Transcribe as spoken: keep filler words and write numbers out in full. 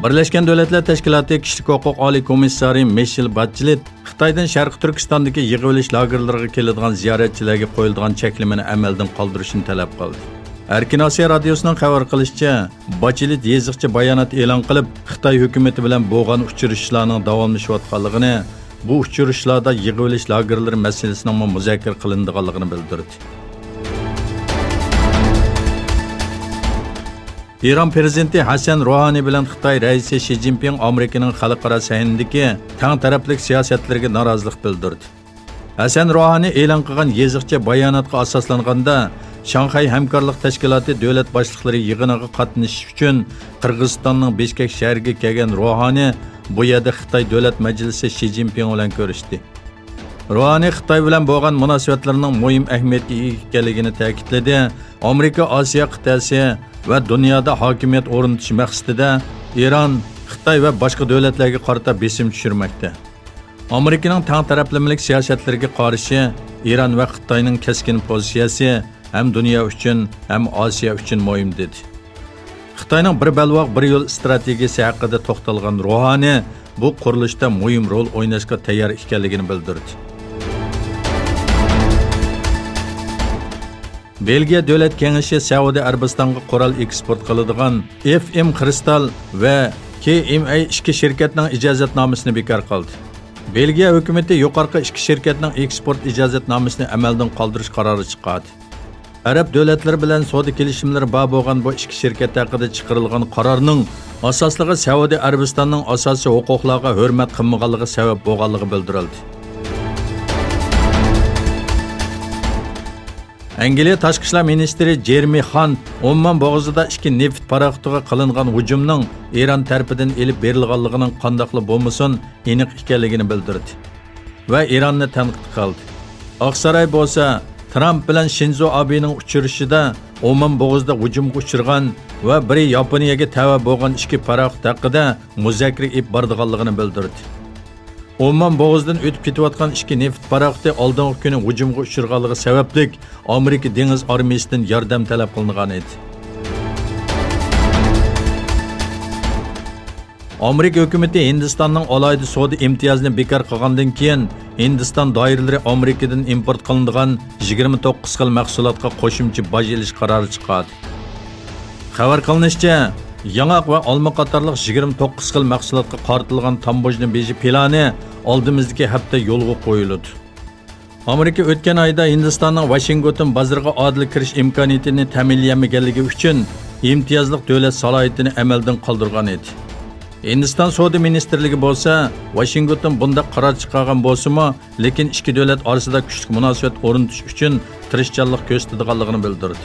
بىرلەشكەن دۆلەتلەر تەشكىلاتى كىشىلىك ھوقۇق ئالىي كومىسسارى مىشېل باچېلېت خىتايدىن شەرقىي تۈركىستاندىكى يىغىۋېلىش لاگېرلىرىغا كېلىدىغان زىيارەتچىلەرگە قويۇلىدىغان چەكلىمىنى ئەمەلدىن قالدۇرۇشنى تەلەپ قىلدى. ئەركىن ئاسىيا رادىيوسىنىڭ خەۋەر قىلىشىچە، باچېلېت يېزىقچە بايانات ئېلان قىلىپ، خىتاي ھۆكۈمىتى بىلەن بولغان ئۇچرىشىشلارنىڭ داۋاملىشىۋاتقانلىقىنى، بۇ ئۇچرىشىشلاردا يىغىۋېلىش لاگېرلىرى مەسىلىسىنىڭمۇ مۇزاكىرە قىلىنىدىغانلىقىنى بىلدۈردى. ئىران پىرېزىدېنتى ھەسەن روھانى بىلەن خىتاي رەئىسى شى جىنپىڭ ئامېرىكىنىڭ خەلقئارا سەھنىدىكى تەڭ تەرەپلىك سىياسەتلىرىگە نارازىلىق بىلدۈردى. ھەسەن روھانى ئېلان قىلغان يېزىقچە باياناتقا ئاساسلانغاندا، شاڭخەي ھەمكارلىق تەشكىلاتى دۆلەت باشلىقلىرى يىغىنىغا قاتنىشىش ئۈچۈن قىرغىزىستاننىڭ بىشكەك شەھىرىگە كەلگەن روھانى بۇ يەردە خىتاي دۆلەت مەجلىسى شى جىنپىڭ بىلەن كۆرۈشتى. روھانى خىتاي بىلەن بولغان مۇناسىۋەتلىرىنىڭ مۇھىم ئەھمىيەتكە ئىگە ئىكەنلىكىنى تەكىتلىدى. ئامېرىكا ئاسىيا قىتئەسى ۋە دۇنيادا ھاكىمىيەت ئورنىتىش مەقسىتىدە ئىران، خىتاي ۋە باشقا دۆلەتلەرگە قارىتا بېسىم چۈشۈرمەكتە. ئامېرىكىنىڭ تەڭ تەرەپلىمىلىك سىياسەتلىرىگە قارشى ئىران ۋە خىتاينىڭ كەسكىن پوزىتسىيەسى ھەم دۇنيا ئۈچۈن، ھەم ئاسىيا ئۈچۈن مۇھىم، دېدى. خىتاينىڭ بىر بەلباغ، بىر يول ئىستراتېگىيىسى ھەققىدە توختالغان روھانى بۇ قۇرۇلۇشتا مۇھىم رول ئويناشقا تەييار ئىكەنلىكىنى بىلدۈردى. بېلگىيە دۆلەت كېڭىشى سەئۇدى ئەرەبىستانغا قورال ئېكسپورت قىلىدىغان ئېف ئېم خرىستال ۋە كېي ئېم ئەي ئىككى شىركەتنىڭ ئىجازەتنامىسىنى بىكار قىلدى. بېلگىيە ھۆكۈمىتى يۇقىرىقى ئىككى شىركەتنىڭ ئېكسپورت ئىجازەتنامىسىنى ئەمەلدىن قالدۇرۇش قارارى چىقاردى. ئەرەب دۆلەتلىرى بىلەن سودا كېلىشىملىرى بار بولغان بۇ ئىككى شىركەت ھەققىدە چىقىرىلغان قارارنىڭ ئاساسلىقى سەئۇدى ئەرەبىستاننىڭ ئاساسىي ھوقۇقلارغا ھۆرمەت قىلمىغانلىقى سەۋەب بولغانلىقى بىلدۈرۈلدى. ئەنگلىيە تاشقى ئىشلار مىنىستىرى جېرېمى خانت ئوممان بوغۇزىدا ئىككى نېفىت پاراخوتىغا قىلىنغان ھۇجۇمنىڭ ئىران تەرىپىدىن ئېلىپ بېرىلغانلىقىنىڭ قانداقلا بولمىسۇن ئېنىق ئىكەنلىكىنى بىلدۈردى ۋە ئىراننى تەنقىد قىلدى. ئاقساراي بولسا ترامپ بىلەن شىنزو ئابېنىڭ ئۇچرىشىشىدا ئوممان بوغۇزىدا ھۇجۇمغا ئۇچرىغان ۋە بىرى ياپونىيەگە تەۋە بولغان ئىككى پاراخوت ھەققىدە مۇزاكىرە ئېلىپ بارىدىغانلىقىنى بىلدۈردى. ئوممان بوغۇزىدىن ئۆتۈپ كېتىۋاتقان ئىككى نېفىت پاراخوتى ئالدىنقى كۈنى ھۇجۇمغا ئۇچرىغانلىقى سەۋەبلىك ئامېرىكا دېڭىز ئارمىيىسىدىن ياردەم تەلەپ قىلىنغان ئىدى. ئامېرىكا ھۆكۈمىتى ھىندىستاننىڭ ئالاھىدە سودا ئىمتىيازىنى بىكار قىلغاندىن كېيىن، ھىندىستان دائىرىلىرى ئامېرىكىدىن ئىمپورت قىلىنىدىغان يىگىرمە توققۇز خىل مەھسۇلاتقا قوشۇمچە باج ئېلىش قارارى چىقاردى. خەۋەر قىلىنىشىچە، ياڭاق ۋە ئالما قاتارلىق يىگىرمە توققۇز خىل مەھسۇلاتقا قارىتىلغان تاموژنا بېجى پىلانى ئالدىمىزدىكى ھەپتە يولغا قويۇلىدۇ. ئامېرىكا ئۆتكەن ئايدا ھىندىستاننىڭ ۋاشىنگتون بازىرىغا ئادىل كىرىش ئىمكانىيىتىنى تەمىنلىيەلمىگەنلىكى ئۈچۈن ئىمتىيازلىق دۆلەت سالاھىيىتىنى ئەمەلدىن قالدۇرغان ئىدى. ھىندىستان سودا مىنىستىرلىكى بولسا، ۋاشىنگتون بۇنداق قارار چىقارغان بولسىمۇ، لېكىن ئىككى دۆلەت ئارىسىدا كۈچلۈك مۇناسىۋەت ئورنىتىش ئۈچۈن تىرىشچانلىق كۆرسىتىدىغانلىقىنى بىلدۈردى.